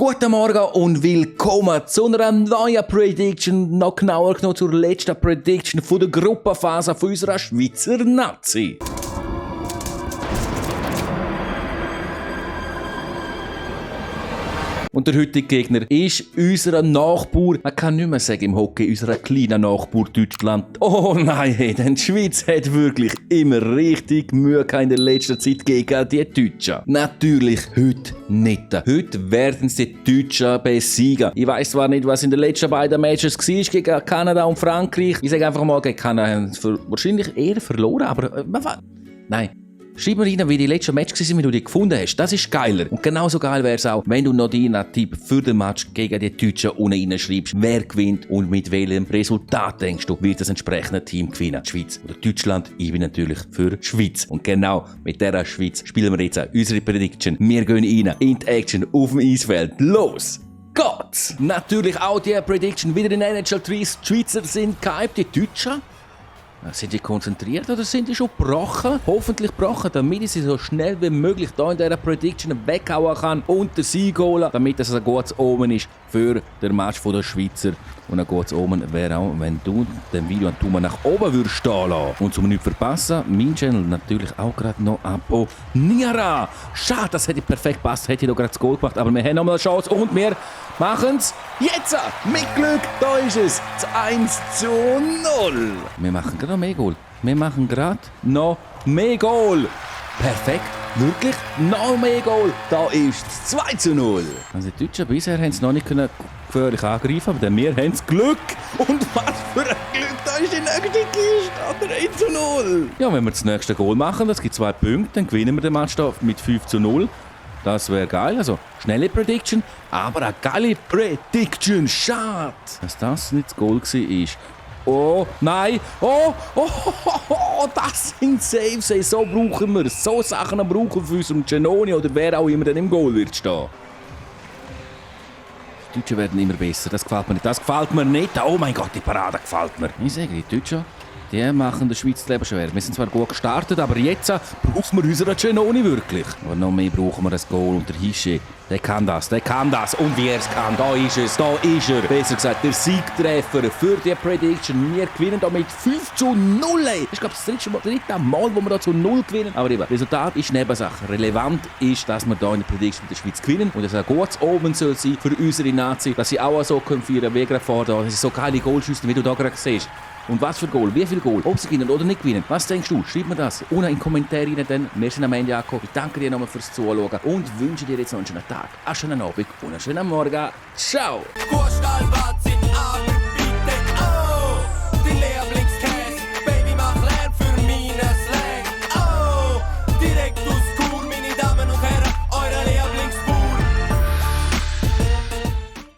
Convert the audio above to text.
Guten Morgen und willkommen zu einer neuen Prediction, noch genauer genommen zur letzten Prediction von der Gruppenphase von unserer Schweizer Nazi. Und der heutige Gegner ist unser Nachbar, man kann nicht mehr sagen im Hockey, unser kleiner Nachbar Deutschland. Oh nein, hey, denn die Schweiz hat wirklich immer richtig Mühe in der letzten Zeit gegen die Deutschen. Natürlich heute nicht. Heute werden sie die Deutschen besiegen. Ich weiss zwar nicht, was in den letzten beiden Matches war gegen Kanada und Frankreich. Ich sage einfach mal, gegen Kanada haben sie wahrscheinlich eher verloren, aber nein. Schreib mir rein, wie die letzten Matches waren, wie du die gefunden hast. Das ist geiler. Und genauso geil wäre es auch, wenn du noch deinen Tipp für den Match gegen die Deutschen unten reinschreibst. Wer gewinnt und mit welchem Resultat denkst du, wird das entsprechende Team gewinnen? Die Schweiz oder Deutschland? Ich bin natürlich für die Schweiz. Und genau mit dieser Schweiz spielen wir jetzt auch unsere Prediction. Wir gehen rein in die Action auf dem Eisfeld. Los! Geht's! Natürlich auch die Prediction wieder in NHL 3. Die Schweizer sind gehypt, die Deutschen. Sind die konzentriert oder sind die schon gebrochen? Hoffentlich gebrochen, damit ich sie so schnell wie möglich hier in dieser Prediction weghauen kann und den Sieg holen, damit es ein gutes Omen ist für den Match der Schweizer. Und ein gutes Omen wäre auch, wenn du den Video nach oben würdest stehen lassen. Und zum nicht verpassen, mein Channel natürlich auch gerade noch abonnieren. Schade, das hätte perfekt gepasst, hätte ich doch gerade das Goal gemacht, aber wir haben noch mal eine Chance und wir machen es jetzt mit Glück. Da ist es, das 1:0. Wir machen gerade noch mehr Goal. Wir machen gerade noch mehr Goal. Perfekt, wirklich noch mehr Goal. Da ist es 2:0. Also die Deutschen bisher haben es noch nicht gefährlich angreifen, aber wir haben das Glück. Und was für ein Glück, da ist die nächste Kiste, 3:0. Ja, wenn wir das nächste Goal machen, das gibt 2 Punkte, dann gewinnen wir den Match da mit 5:0. Das wäre geil, also schnelle Prediction, aber eine geile Prediction. Schade, dass das nicht das Goal war. Oh, nein, oh, das sind Saves, so brauchen wir es. So Sachen brauchen wir für unseren Giannoni oder wer auch immer dann im Goal wird stehen. Die Deutschen werden immer besser, das gefällt mir nicht. Das gefällt mir nicht. Oh mein Gott, die Parade gefällt mir. Ich sage, die Deutschen, die machen der Schweiz das Leben schwer. Wir sind zwar gut gestartet, aber jetzt brauchen wir unseren Giannoni wirklich. Aber noch mehr brauchen wir das Goal und der Hische. Der kann das. Und wie er es kann, da ist er. Besser gesagt, der Siegtreffer für die Prediction. Wir gewinnen damit 5:0. Ich glaube, das dritte Mal, wo wir da zu 0 gewinnen. Aber eben, Resultat ist Nebensache. Relevant ist, dass wir hier in der Prediction mit der Schweiz gewinnen. Und dass es ein gutes Omen soll sein für unsere Nazi, dass sie auch so feiern können, wie gerade vorher. Das ist so geile Goalschüsse, wie du da gerade siehst. Und was für Goal, wie viel Goal, ob sie gewinnen oder nicht gewinnen. Was denkst du? Schreib mir das unten in die Kommentare rein, denn wir sind am Ende angekommen. Ich danke dir nochmal fürs Zuschauen und wünsche dir jetzt noch einen schönen Tag, einen schönen Abend und einen schönen Morgen. Ciao!